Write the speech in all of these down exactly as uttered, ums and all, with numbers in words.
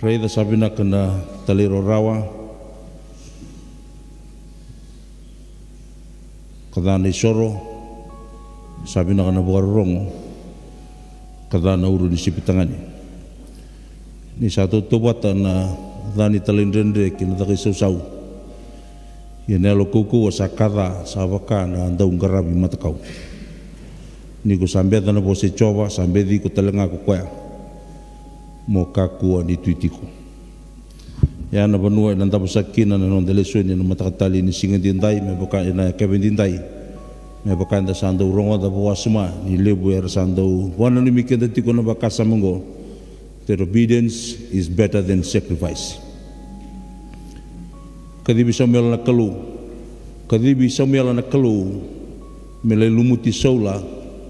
Raica sa vinaka na talairawarawa, ka ca na isoro, sa vinaka na vakarorogo, ka ca na uro ni sipi tagane. Ni sa tautauvata na ca ni talaidredre kei na caka isausau. Ia na yalo kaukauwa sa ka ca, sa vaka na dau qaravi matakau. Ni ko sa beca na vosa i Jiova, sa beci iko tale ga ko koya mo kakua ni tu tiko. Ia na vanua ena davo saka kina na noda lesoni ena mataka talei ni siga edaidai, me vaka ena yakavi edaidai. Me vaka eda sa dau rogoca vakawasoma ni levu era sa dau vakananumi keda tiko na vakasama oqo. That obedience is better than sacrifice. Kacivi Samuela na Kalou. Kacivi Samuela na Kalou me lai lumuti Saula,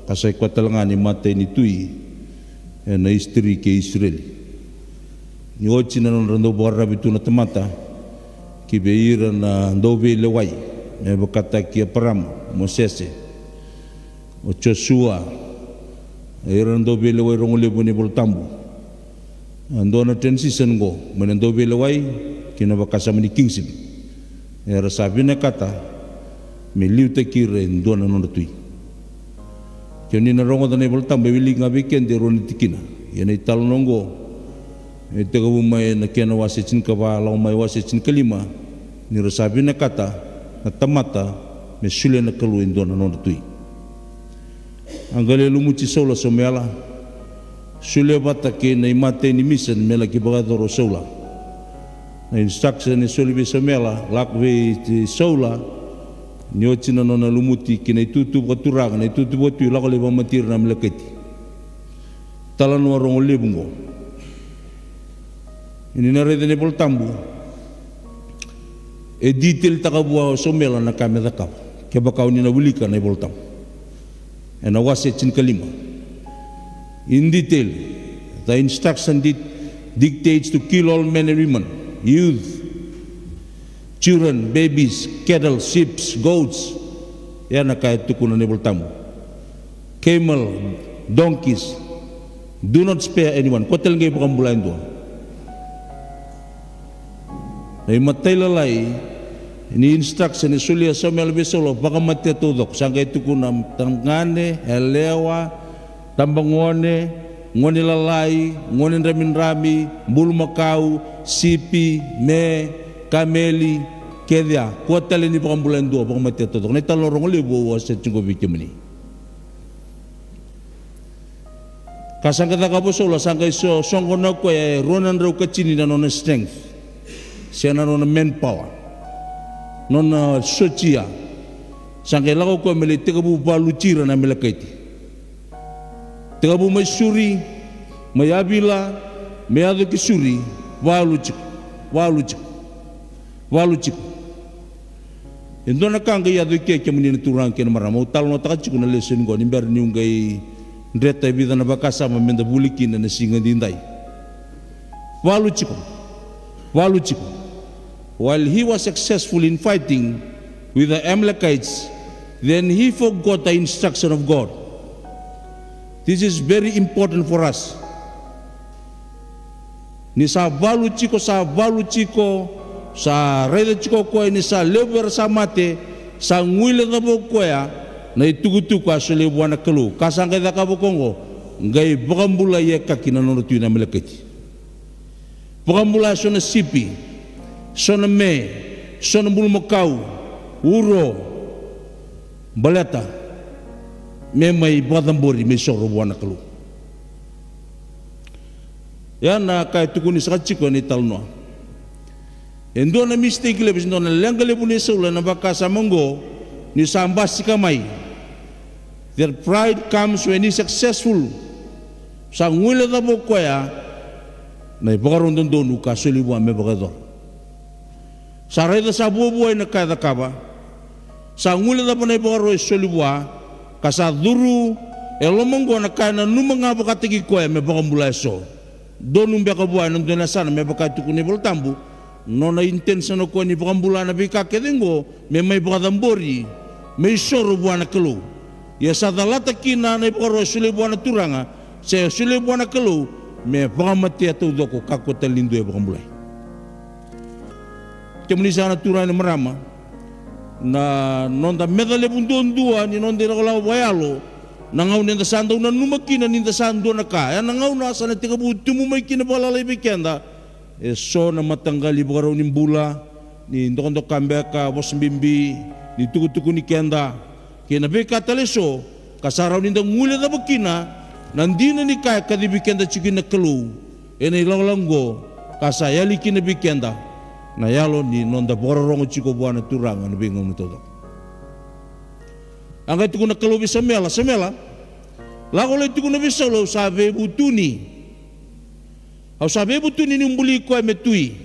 ka sa i koya tale ga na imatai ni tui ena history kei Isireli. Ni oti na nodra dau vakararavi tu na tamata ki vei ira na dauveilewai, me vakataki Eparama, Mosese, o Josua, o ira na dauveilewai rogo levu ena iVola Tabu. E dua na transition oqo mai na dauveilewai ki na vakasama ni kingship. Era sa vinakata me liutaki ira e dua na nodra tui. Ke o ni na rogoca na iVola Tabu, e wiliki ga vei keda e rua na tikina. Ia na italanoa oqo e tekivu mai na kena wase tinikava, lako mai wase tinikalima, ni ra sa vinakata na tamata me solia na Kalou e dua na nodra tui. A qai lai lumuti Saula o Samuela, solia vata kei na imatai ni mission me laki vakayacora o Saula. Na instruction e soli vei Samuela, lako vei Saula, ni oti na nona lumuti ki na itutu vakaturaga, na itutu vakatui, lako lai vakamati ira na Amalekaiti. Talanoa rogo levu oqo. Ni na raica na iVola Tabu, e detail taka vua o Samuela na ka me cakava. Kevaka o ni na wilika na iVola Tabu ena wase tinikalima. In detail, the instruction did, dictates to kill all men and women, youth, children, babies, cattle, sheep, goats. Ia na ka e tukuna na iVola Tabu. Camel, donkeys, do not spare anyone. Ko tale qai vakabula e dua. Na imatailalai ni instruction e solia Samuela vei Saula, vakamatea taucoko. Sa qai tukuna tagane, yalewa, tabagone, gone lalai, gone dramidrami, bulumakau, sipi, me, kameli, kece a. Kua tale ni vakabula e dua, vakamatea taucoko. Na italanoa rogo levu au a sa tiko vei kemuni. Ka sa qai cakava o Saula, sa qai so, soqona o koya e rua na drau ka tini na nona strength, se na nona manpower, nona sotia. Sa qai lako o koya me lai tekivu valuti ira na Amalekaiti. Tekivu mai Suri, mai Avila, me yaco ki Suri, valu tiko, valu tiko, valu tiko. E dua na ka qai yaco i ke, kemuni na turaga kei na marama, au talanoataka tiko na lesoni qo ni bera niu qai dreta e vica na vakasama meda vuli kina na siga edaidai. Valu tiko. Valu tiko. While he was successful in fighting with the Amalekites, then he forgot the instruction of God. This is very important for us. Ni sa valu tiko, sa valu tiko, sa raica tiko o koya ni sa levu era sa mate, sa guilecava o koya na itukutuku a solia vua na Kalou. Ka sa qai cakava o koya oqo, qai vakabulai eka kina na nona tui na Amalekaiti. Vakabula e so na sipi, so na me, so na bulumakau, uro, baleta me mai vakacabori me isoro vua na Kalou. Ia na ka e tukuni saka tiko ena italanoa. E dua na mistake levu, e dua na leqa levu nei Saula ena vakasama oqo, ni sa basika mai. Their pride comes when he's successful. Sa guilecava o koya na ivakaro dodonu ka soli vua me vakayacora. Sa raica sa vuavuai na ka e cakava. Sa guilecava na ivakaro e soli vua, ka sa curu e loma oqo na ka e nanuma ga vakataki koya me vakabula e so. Donu beka vua ena dua na yasana, me vaka e tukuna na iVola Tabu, nona intention o koya ni vakabula na veika kece oqo me mai vakacabori, me isoro vua na Kalou. Ia sa calata kina na ivakaro e solia vua na Turaga, se solia vua na Kalou, me vakamatea taucoko, kakua tale ni dua e vakabulai. Kemuni saka na turaga, na marama, na noda meca levu duadua ni noda ilakolako vakayalo, na gauna eda sa dau nanuma kina ni da sa dua na ka. Ya na gauna sa na tekivu tubu mai kina vakalalai vei keda eso na mataqali ivakarau ni bula, ni dokadoka beka, vosa bibi, ni tukutukuni keda, kei na veika tale eso, ka sa rawa ni da guilecava kina na dina ni ka e kacivi keda tiko kina na Kalou ena ilakolako oqo, ka sa yali kina vei keda na yalo ni noda vakarorogo tiko vua na Turaga ena veigauna taucoko. A qai tukuna na Kalou vei Samuela, Samuela, lako lai tukuna vei Saula, au sa veivutuni. Au sa veivutuni niu buli koya me tui.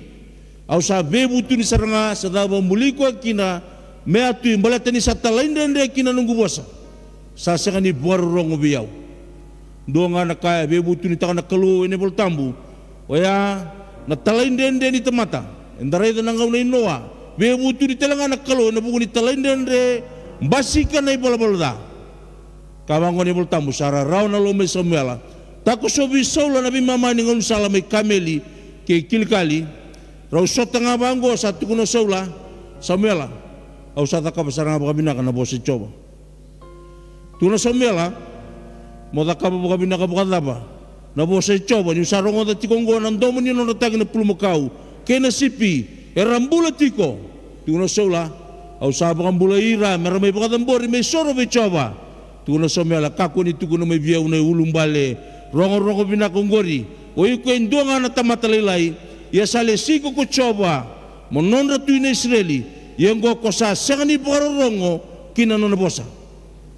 Au sa veivutuni sara ga, sa cava au buli koya kina me a tui, baleta ni sa talaidredre kina na noqu vosa. Sa sega ni vakarorogo vei au. Dua ga na ka e veivutunitaka na Kalou ena iVolatabu, oya na talaidredre ni tamata. Eda raica na gauna i Noa, veivutuni tale ga na Kalou ena vuku ni talaidredre, basika na ivalavala ca. Ka vaqo na iVolatabu, sa rarawa na loma i Samuela. Takosovi Saula na veimama ni gaunisala mai Kameli kei Kilikali. Rau sota ga vaqo, sa tukuna o Saula, Samuela, au sa cakava sara ga vakavinaka na vosa i Jiova. Tukuna o Samuela, mo cakava vakavinaka vakacava na vosa i Jiova, niu sa rogoca tiko oqo na domo ni nodra tagi na pulumakau kei na sipi era bula tiko? Tukuna o Saula, au sa vakabulai ira mera mai vakacabori me isoro vei Jiova. Tukuna o Samuela, kakua ni tukuna mai vei au na iulubale rogorogo vinaka oqori, o iko e dua ga na tamata lailai, ia sa lesi iko ko Jiova mo nodra tui na Isireli, ia oqo ko sa sega ni vakarorogo ki na nona vosa.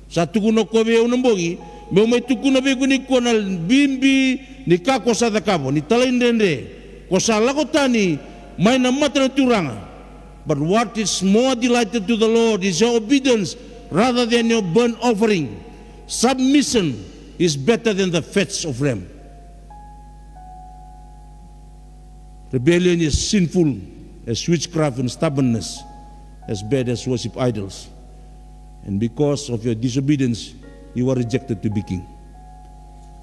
Sa tukuna o koya vei au na bogi, meu mai tukuna vei iko nikua na bibi ni ka ko sa cakava, ni talaidredre, ko sa lako tani mai na mata na Turaga. But what is more delighted to the Lord is your obedience rather than your burnt offering. Submission is better than the fats of ram. Rebellion is sinful as witchcraft, and stubbornness as bad as worship idols. And because of your disobedience, you are rejected to be king.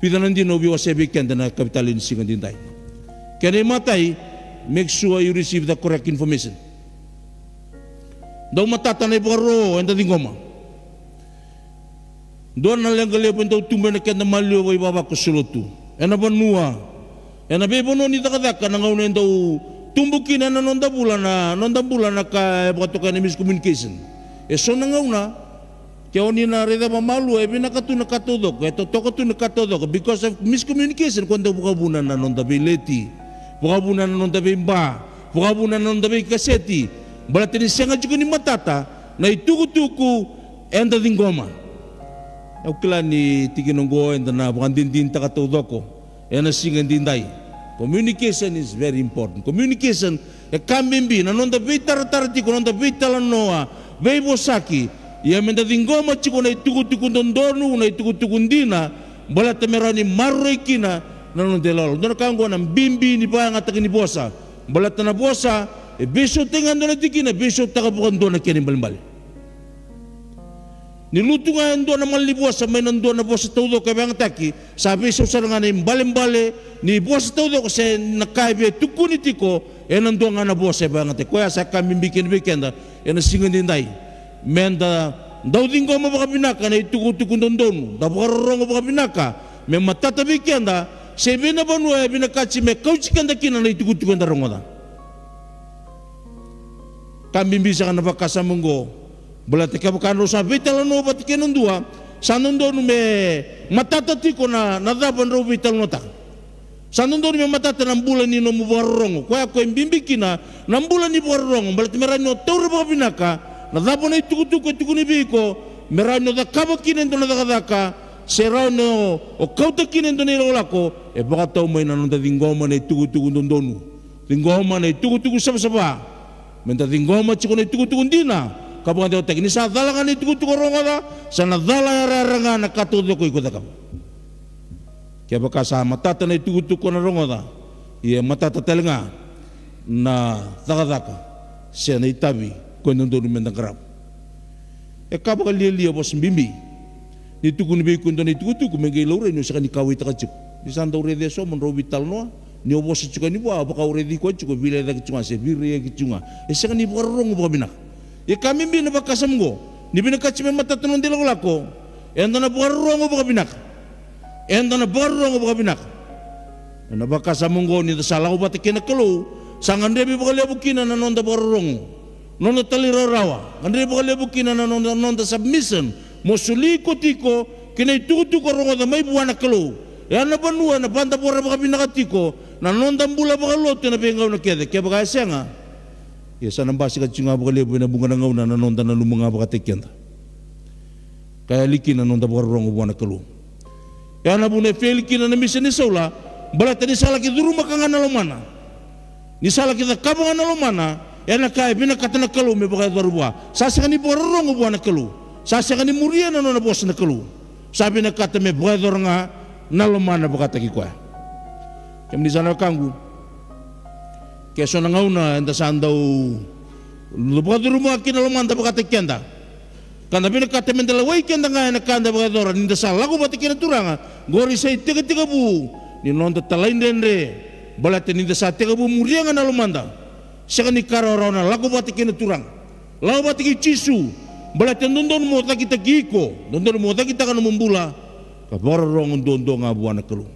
Vica na dina au via wasea vei keda ena kavitalei ni siga edaidai. Kena imatai, make sure you receive the correct information. Dau matata na ivakaro eda ciqoma. Dua na leqa levu e dau tubu ena keda maliwa, ivavakoso lotu, ena vanua, ena veivanua ni cakacaka, na gauna e dau tubu kina ena noda bula na, noda bula na ka e vakatokai na miscommunication. Eso na gauna, ke o ni na raica vakamalua, e vinaka tu na ka taucoko, e totoka tu na ka taucoko, because of miscommunication, ko dau vakavuna na noda veileti, vakavuna na noda veiba, vakavuna na noda veikaseti, baleta ni sega tiko ni matata na itukutuku eda ciqoma. Au kila ni tikina oqo eda na vakadinadinataka taucoko ena siga edaidai. Communication is very important. Communication e ka bibi, na noda veitaratara tiko, noda veitalanoa, veivosaki. Ia meda ciqoma tiko na itukutuku dodonu, na itukutuku dina, baleta me rawa ni maroroi kina na noda ilakolako. Dua na ka oqo na bibi ni vakayagataki ni vosa. Baleta na vosa e veisautaki ga e dua na tikina, veisautaka vakadua na kena ibalebale. Ni lutu ga e dua na malanivosa mai na dua na vosa taucoko e vakayagataki, sa veisau sara ga na ibalebale ni vosa taucoko se na ka e via tukuni tiko ena dua ga na vosa e vakayagataki. Koya sa ka bibi kina vei keda ena siga edaidai. Meda dau ciqoma vakavinaka na itukutuku dodonu, da vakarorogo vakavinaka, me matata vei keda se vei na vanua e vinakati me kauti keda kina na itukutuku eda rogoca. Ka bibi saka na vakasama oqo, baleta kevaka drau sa veitalanoa vata kei na dua, sa dodonu me matata tiko na, na cava drau veitalanoataka. Sa dodonu me matata na bula ni nomu vakarorogo. Koya qo e bibi kina na bula ni vakarorogo, baleta me rawa ni o taura vakavinaka na cava na itukutuku e tukuni vei iko, me rawa ni o cakava kina e dua na cakacaka, se rawa ni o, o kauta kina e dua na ilakolako e vakatau mai na noda ciqoma na itukutuku dodonu. Ciqoma na itukutuku savasava. Meda ciqoma tiko na itukutuku dina ka vakadewataki. Ni sa cala ga na itukutuku o rogoca, sa na cala yarayara ga na ka taucoko iko cakava. Kevaka sa matata na itukutuku o na rogoca, ia e matata tale ga na cakacaka se na itavi ko e dodonu meda qarava. E ka vakalialia, vosa bibi, ni tukuni vei iko e dua na itukutuku me qai laurai ni o sega ni kauwaitaka tiko. Ni sa dau raici e so mo drau veitalanoa, ni o vosa tiko yani vua, vaka o raici koya tiko, veilecayaki tiko ga se veiraiyaki tiko ga. E sega ni vakarorogo vakavinaka. Ia ka bibi na vakasama oqo, ni vinakati me matata na noda ilakolako, eda na vakarorogo vakavinaka. Eda na vakarorogo vakavinaka. Ena vakasama oqo ni da sa lako vata kei na Kalou, sa gadrevi vakalevu kina na noda vakarorogo, noda talairawarawa, gadrevi vakalevu kina na noda, noda submission, mo soli iko tiko ki na itukutuku a rogoca mai vua na Kalou. E a na vanua ena vadavora vakavinaka tiko na noda bula vakalotu ena veigauna kece. Kevaka e sega, ia sa na basika tiko ga vakalevu ena vuqa na gauna na noda nanuma ga vakataki keda. Ka yali kina na noda vakarorogo vua na Kalou. E a na vuna e fail kina na mission i Saula, baleta ni sa laki curumaka ga na lomana. Ni sa laki cakava ga na lomana ena ka e vinakata na Kalou me vakayacora vua. Sa sega ni vakarorogo vua na Kalou. Sa sega ni muria na nona vosa na Kalou. Sa vinakata me vakayacora ga na lomana vakataki koya. Kemuni sa na wekaqu, ke so na gauna eda sa dau vakacurumaka kina na lomada vakataki keda, ka da vinakata meda lewai keda ga ena ka eda vakayacora, ni da sa lako vata kei na Turaga. Qori sa itekitekivu ni noda talaidredre, baleta ni da sa tekivu muria ga na lomada. Sega ni ka rawarawa na lako vata kei na Turaga, lako vata kei Jisu, baleta e dodonu mo cakitaki iko, dodonu mo cakitaka nomu bula, ka vakarorogo duadua ga vua na Kalou.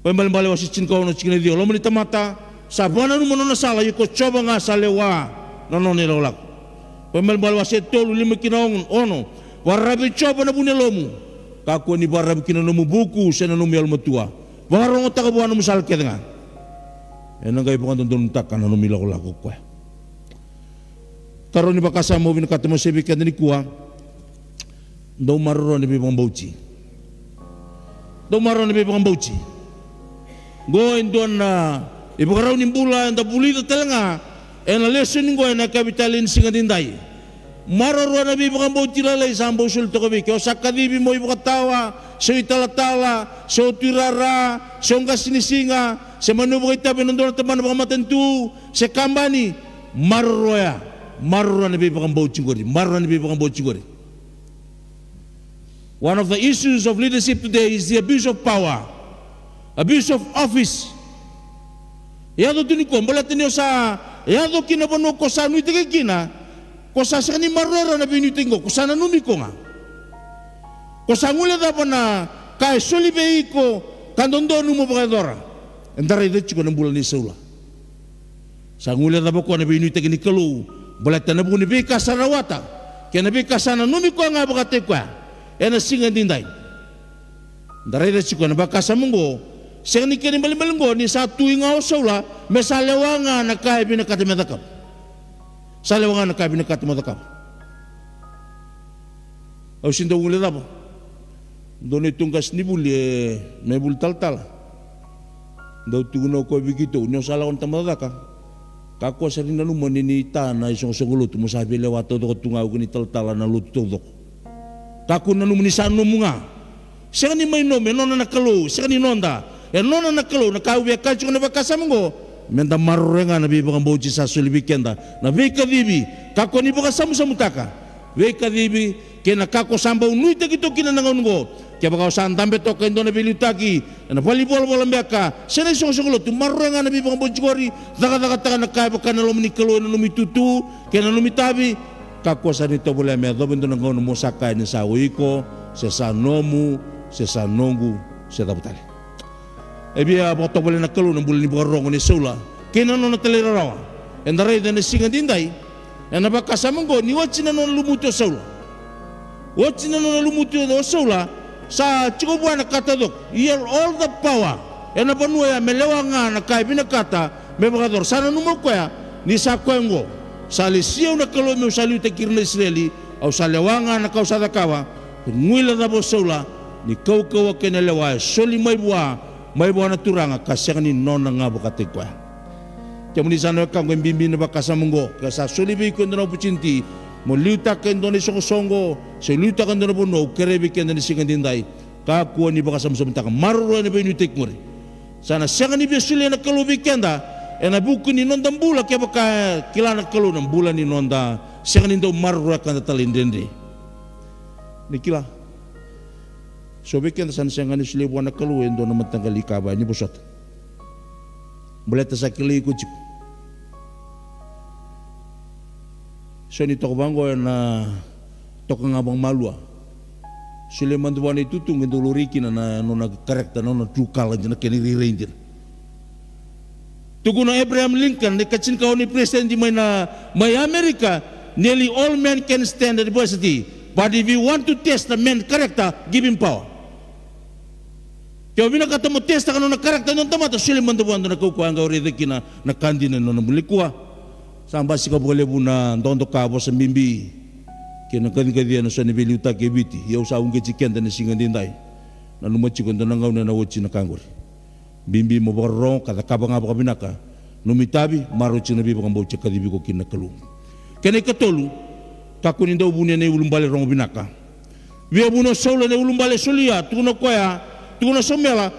Vaibalebale wase tinikaono, tikina e ciwa: Loma ni tamata sa vakananuma na nona sala, ia ko Jiova ga sa lewa na nona ilakolako. Vaibalebale wase tolu, lima ki na ono: Vakararavi vei Jiova na vu ni yalomu, kakua ni vakararavi ki na nomu vuku se na nomu yalomatua. Vakarogotaka vua na nomu sala kece ga, ena qai vakadodonutaka na nomu ilakolako ko koya. Taro ni vakasama au vinakata meu solia vei keda nikua: Dou maroroya na veivakabauti. Dou maroroya na veivakabauti. Qo e dua na ivakarau ni bula eda vulica tale ga ena lesoni qo ena yakavi talei ni siga edaidai. Maroroya na veivakabauti lalai sa bau soli toka vei iko. Ke o sa kacivi mo ivakatawa, se o italatala, se o tuirara, se o qasenisiga, se mani o vakaitavi ena dua na tabana vakamatanitu, se kabani, maroroya. Maroroya na veivakabauti qori. Maroroya na veivakabauti qori. One of the issues of leadership today is the abuse of power, abuse of office. E yaco tu ni ko baleta ni o sa yaco ki na vanua ko sa nuitaki kina, ko sa sega ni maroroya na veinuitaki qo, ko sa nanumi iko ga. Ko sa guilecava na ka e soli vei iko ka dodonu mo vakayacora. Eda raica tiko na bula nei Saula. Sa guilecava o koya na veinuitaki ni Kalou, baleta na vuku ni veika sa rawata kei na veika sa nanumi koya ga vakataki koya ena siga edaidai. Da raica tiko ena vakasama oqo, sega ni kena ibalebale oqo ni sa tu i ga o Saula me sa lewa ga na ka e vinakata me cakava. Sa lewa ga na ka e vinakata me cakava. Au sega ni dau guilecava. Dua na neitou qasenivuli e mai vuli talatala. Dau tukuna o koya vei keitou, ni o sa lako na tamata caka, kakua sara ni nanuma ni, ni ta na isoqosoqo lotu, mo sa veilewa taucoko tu ga o iko ni talatala na lotu taucoko. Kakua ni nanuma ni sa nomu ga. Sega ni mai nomu, e nona na Kalou, sega ni noda. E nona na Kalou. Na ka au via kaya tiko na vakasama oqo, meda maroroya ga na veivakabauti sa soli vei keda, na veikacivi. Kakua ni vakasamusamutaka. Veikacivi kei na ka ko sa bau nuitaki toka kina na gauna oqo. Kevaka o sa dabe toka e dua na veiliutaki, ena valenivolavola beka, se na isoqosoqo lotu, maroroya ga na veivakabauti qori. Cakacakataka na ka e vaka na loma ni Kalou ena nomu itutu kei na nomu itavi. Kakua sara ni tovolea me yacova e dua na gauna mo sa kaya ni sa o iko, se sa nomu, se sa noqu, se cava tale. E via vakatovolea na Kalou na bula ni vakarorogo nei Saula kei na nona talairawarawa. Eda raica ena siga edaidai ena vakasama oqo ni oti na nona lumuti o Saula. Oti na nona lumuti o Saula, sa tiko vua na ka taucoko. He had all the power ena vanua ya me lewa ga na ka e vinakata me vakayacora. Sa nanuma o koya ni sa koya oqo, sa lesi au na Kalou meu sa liutaki ira na Isireli, au sa lewa ga na ka au sa cakava. E guilecava o Saula ni kaukauwa kei na lewa e soli mai vua, mai vua na Turaga, ka sega ni nona ga vakataki koya. Kemuni sa na wekaqu, e bibi na vakasama oqo. Ke sa soli vei iko e dua na opportunity mo liutaka e dua na isoqosoqo se liutaka e dua na vanua, au kerei vei keda ena siga edaidai, kakua ni vakasamusamutaka. Maroroya na veinuitaki qori. Sa na sega ni via solia na Kalou vei keda ena vuku ni noda bula kevaka e kila na Kalou na bula ni noda sega ni dau maroroya ka da talaidredre. Ni kila, So vei keda sa na sega ni solia vua na Kalou e dua na mataqali ka vaya ni vosota. Baleta sa kilai iko tiko. So ni toka vaqo ena toka ga vakamalua. Solia mada vua na itutu qai dau laurai kina na nona character, na nona true color, na kena irairai dina. Tukuna o Abraham Lincoln, na ikatinikava ni president mai na, mai Amerika, nearly all men can stand adversity, but if you want to test a man character, give him power. Ke o vinakata mo testaka na nona character na nona tamata, solia mada vua e dua na kaukauwa e qai raica kina na ka dina ena nona bula. Nikua sa basika vakalevu na dokadoka, vosa bibi kei na qaciqacia ena so na veiliutaki e Viti. Ia au sa uqeti keda ena siga edaidai. Nanuma tiko e dua na gauna ena oti na ka qori. Bibi mo vakarorogo ka cakava ga vakavinaka nomu itavi, maroroi tiko na veivakabauti e kacivi iko kina na Kalou. Kena ikatolu, kakua ni dau vunea na iulubale rogo vinaka. Via vunea o Saula ena iulubale e solia, tukuna o koya, tukuna o Samuela,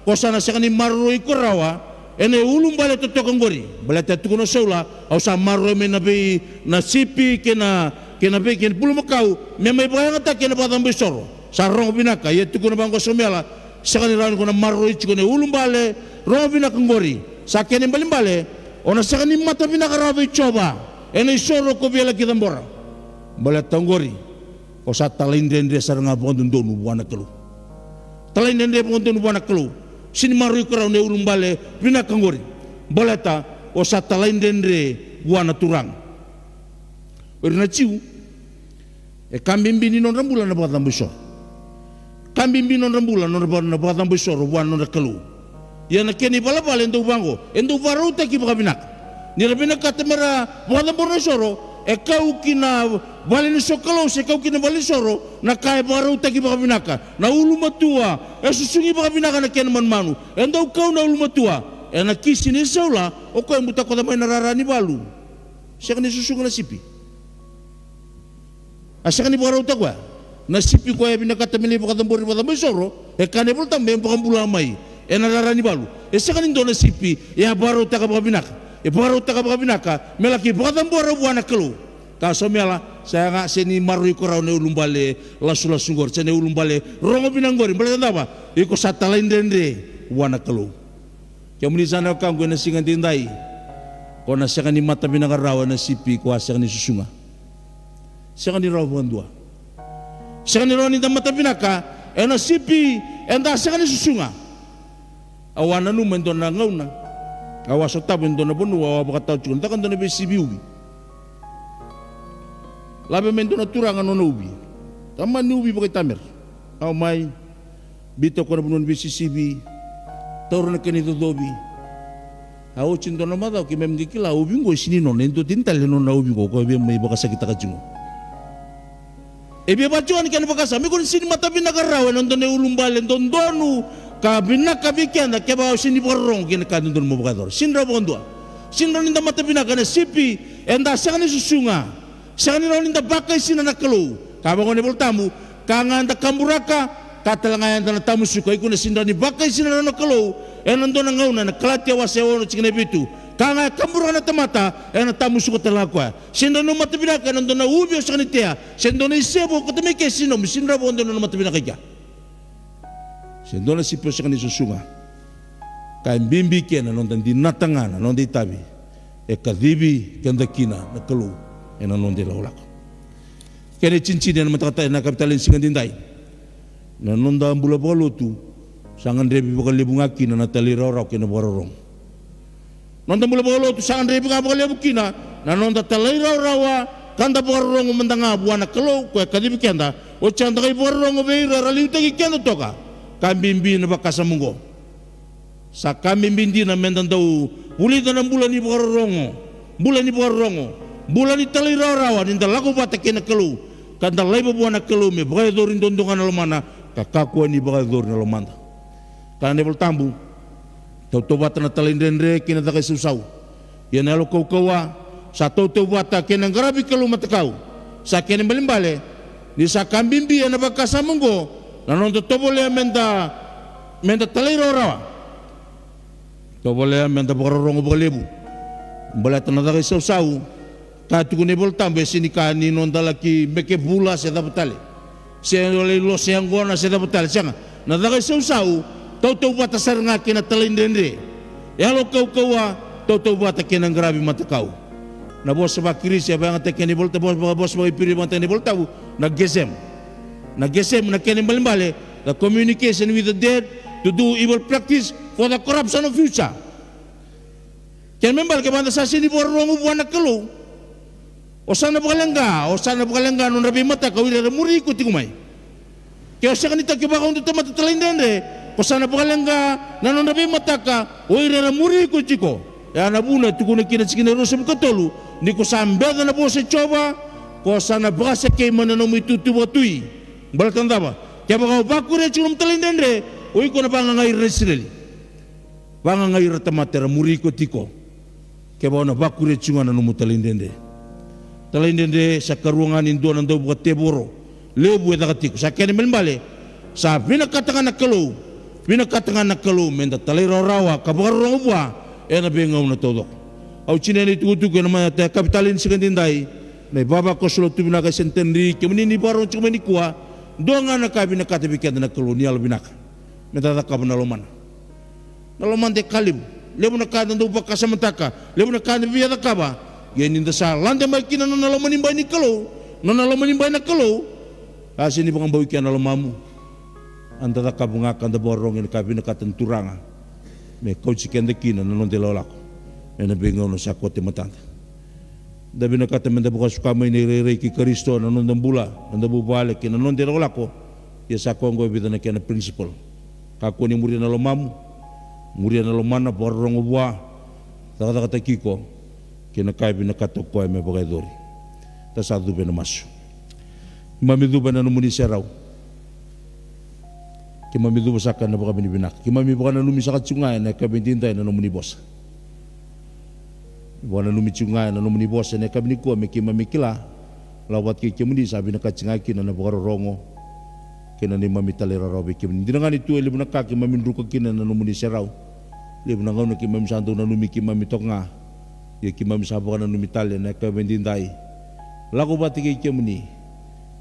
ko sa na sega ni maroroi iko rawa ena iulubale totoka oqori. Baleta e tukuna o Saula, au sa maroroi mai na vei na sipi kei na, kei na vei kei na bulumakau me mai vakayagataki ena vakacabo isoro. Sa rogo vinaka, ia tukuna vaqo o Samuela, sega ni rawa ni ko na maroroi tiko na iulubale rogo vinaka oqori. Sa kena ibalebale, o na sega ni mata vinaka rawa vei Jiova ena isoro ko via laki cabora. Baleta oqori, o sa talaidredre sara ga vakadodonu vua na Kalou. Talaidredre vakadodonu vua na Kalou. Sega ni maroroi iko rawa na iulubale vinaka oqori. Baleta o sa talaidredre vua na Turaga. O ira na Jiu, e ka bibi ni nodra bula na vakacabo isoro. Ka bibi ni nodra bula na nodra va-, na vakacabo isoro vua na nodra Kalou. Ia na kena ivalavala e dau vaqo, e dau vakarautaki vakavinaka. Ni ra vinakata me ra vakacabora na isoro, e kau ki na vale ni sokalou se kau ki na vale ni soro na ka e vakarautaki vakavinaka. Na ulumatua e susugi vakavinaka na kena manumanu. E dau kau na ulumatua. Ena kisi nei Saula, o koya e butakoca mai na rara ni valu. Sega ni susuga na sipi. A sega ni vakarautaka koya. Na sipi koya e vinakata me lai vakacabori vakacabo isoro, e kaya na iVolatabu me vakabula mai ena rara ni valu. E sega ni dua na sipi e a vakarautaka vakavinaka. E vakarautaka vakavinaka me laki vakacabora vua na Kalou. Ka Samuela, sa yaga, sega ni maroroi iko rawa na iulubale lasulasu oqori, se na iulubale rogo vinaka oqori. Baleta na cava? Iko sa talaidredre vua na Kalou. Kemuni sa na wekaqu ena siga edaidai, ko na sega ni mata vinaka rawa ena sipi ko a sega ni susuga. Sega ni rawa vakadua. Sega ni rawa ni da mata vinaka ena sipi eda sega ni susuga. Au a nanuma e dua na gauna, au a sotava e dua na vanua, au a vakatawa tiko na caka dua na veisivi uvi. Lave mai dua na turaga na nona uvi. Tamani uvi vakaitamera. Au mai biuta koya na vanua ni veisisivi, taura na kena icocovi. A oti dua na macawa keimami qai kila uvi qo e sega ni nona, e dua tani tale na nona uvi qo, koya via mai vakasakitaka tiko. E via vaka tiko ni kena vakasama, iko ni sega ni mata vinaka rawa ena dua na iulubale dodonu ka vinaka vei keda, kevaka o sega ni vakarorogo kei na ka e dodonu mo vakayacora. Sega ni rawa vakadua. Sega ni rawa ni da mata vinaka ena sipi eda sega ni susuga. Sega ni rawa ni da vakaisina na Kalou. Ka vaka na iVolatabu, ka ga eda kaburaka, ka tale ga eda na tamusuka. Iko na sega ni rawa ni vakaisina na Kalou ena dua na gauna, ena Kalatia wase ono tikina e vitu. Ka ga e kaburaka na tamata, ena tamusuka tale ga o koya. Sega ni rawa ni mata vinaka ena dua na uvi o sega ni tea, se dua na isevu o kauta mai ke, sega ni nomu, sega ni rawa vakadua na mata vinaka i kea. Se dua na sipi o sega ni susuga. Ka e bibi kina na noda dinata ga na noda itavi e kacivi keda kina na Kalou ena noda ilakolako. Kena itinitini ena mataka, ena yakavi tale ni siga edaidai, na noda bula vakalotu sa gadrevi vakalevu ga kina na talairawarawa kei na vakarorogo. Noda bula vakalotu sa gadrevi ga vakalevu kina na noda talairawarawa ka da vakarorogo mada ga vua na Kalou ko e kacivi keda. Oti sa da qai vakarorogo vei ira era liutaki keda toka. Ka bibi na vakasama oqo. Sa ka bibi dina meda dau vulica na bula ni vakarorogo, bula ni vakarorogo, bula ni talairawarawa ni da lako vata kei na Kalou, ka da laiva vua na Kalou me vakayacori duadua ga na lomana, ka kakua ni vakayacori na lomada. Kaya na iVolatabu, tautauvata na talaidredre kei na caka isausau. Ia na yalo kaukauwa sa tautauvata kei na qaravi Kalou matakau. Sa kena ibalebale ni sa ka bibi ena vakasama oqo na noda tovolea meda, meda talairawarawa. Tovolea meda vakarorogo vakalevu. Baleta na caka isausau, ka tukuna na iVolatabu, e sega ni ka ni noda laki meke vula se cava tale. Se lai losa yaqona, se cava tale, sega. Na caka isausau, tautauvata sara ga kei na talaidredre. Yalo kaukauwa, tautauvata kei na qaravi matakau. Na vosa vaKirisi e vakayagataki ena iVolatabu, vosa, vosa vakaIperiu e vakayagataki ena iVolatabu, na gesem. Na gesem, na kena ibalebale, the communication with the dead to do evil practice for the corruption of future. Kena ibalebale, kevaka eda sa sega ni vakarorogo vua na Kalou, o sa na vakaleqa, o sa na vakaleqa na nodra veimataka o ira era muri iko tiko mai. Ke o sega ni taki vakaudu tamata talaidredre, ko sa na vakaleqa na nodra veimataka o ira era muri iko tiko. E a na vuna e tukuna kina tikina ruasagavulu ka tolu, ni ko sa beca na vosa i Jiova, ko sa na vakasekei mai na nomu itutu vakatui. Baleta na cava? Kevaka o vakuria tiko na nomu talaidredre, o iko na vagagai ira na Isireli. Vagagai ira tamata era muri iko tiko. Kevaka o na vakuria tiko ga na nomu talaidredre. Talaidredre sa karua ga ni dua na dauvakatevoro levu e caka tiko. Sa kena ibalebale, sa vinakata ga na Kalou, vinakata ga na Kalou meda talairawarawa ka vakarorogo vua ena veigauna taucoko. Au tinia na itukutuku ena mataka yakavi tale ni siga edaidai, na ivavakoso lotu vinaka e Centenary, kemuni ni vakarorogo tiko mai nikua, dua ga na ka e vinakata vei keda na Kalou, ni yalovinaka. Meda cakava na lomana. Na lomada e ka levu. Levu na ka eda dau vakasamataka, levu na ka eda via cakava. Ia ni da sa lade mai kina na nona lomanibai ni Kalou, na nona lomanibai na Kalou, a sega ni vakabauti kina na lomamu. Eda cakava ga ka da vakarorogo ena ka e vinakata na Turaga me kauti keda kina na noda ilakolako ena veigauna sa koto e matada. Da vinakata meda vakasuka mai na irairai kei Karisito na noda bula, noda vuvale kei na noda ilakolako. Ia sa koya oqo e vica na kena principle. Kakua ni muria na lomamu, muria na lomana, vakarorogo vua, cakacakataki iko kei na ka e vinakata o koya me vakayacori. Da sa cuva ena masu. Keimami cuva ena nomuni serau. Keimami cuva saka ena vakavinavinaka. Keimami vakananumi saka tiko ga ena yakavi edaidai na nomuni vosa. Vakananumi tiko ga ena nomuni vosa ena yakavi nikua me keimami kila, lako vata kei kemuni sa vinakati ga kina na vakarorogo kei na neimami talairawarawa vei kemuni. Dina ga ni tu e levu na ka keimami druka kina ena nomuni serau. Levu na gauna keimami sa dau nanumi keimami toka ga. Ia keimami sa vakananumi tale ena yakavi edaidai, lako vata kei kemuni,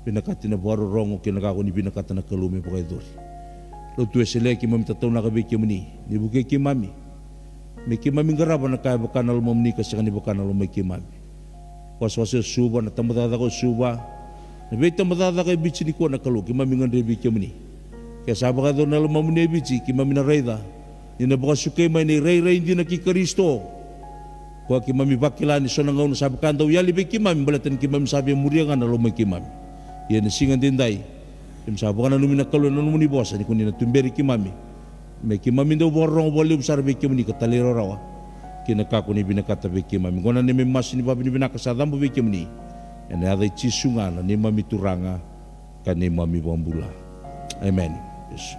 vinakati na vakarorogo kei na ka ko ni vinakata na Kalou me vakayacori. Lotu Wesele, keimami tataunaka vei kemuni, ni vukei keimami me keimami qarava na ka e vaka na lomamuni ka sega ni vaka na loma i keimami. Wasewase o Suva, na tabacakacaka o Suva, na veitabacakacaka e Viti nikua na Kalou, keimami gadrevi vei kemuni. Ke sa vakayacori na lomamuni e Viti, keimami na raica ni na vakasukai mai na irairai dina kei Karisito. Koya keimami vakila ni so na gauna sa vaka e dau yali vei keimami baleta ni keimami sa via muria ga na loma i keimami. Ia ena siga edaidai, keimami sa vakananumi na Kalou ena nomuni vosa ni ko ni na tuberi keimami me keimami dau vakarorogo vakalevu sara vei kemuni ka talairawarawa kei na ka ko ni vinakata vei keimami. Oqo na neimami masu ni vakavinavinaka sa cabo vei kemuni, ena yaca i Jisu ga na neimami Turaga ka neimami iVakabula. Emeni. Yesu.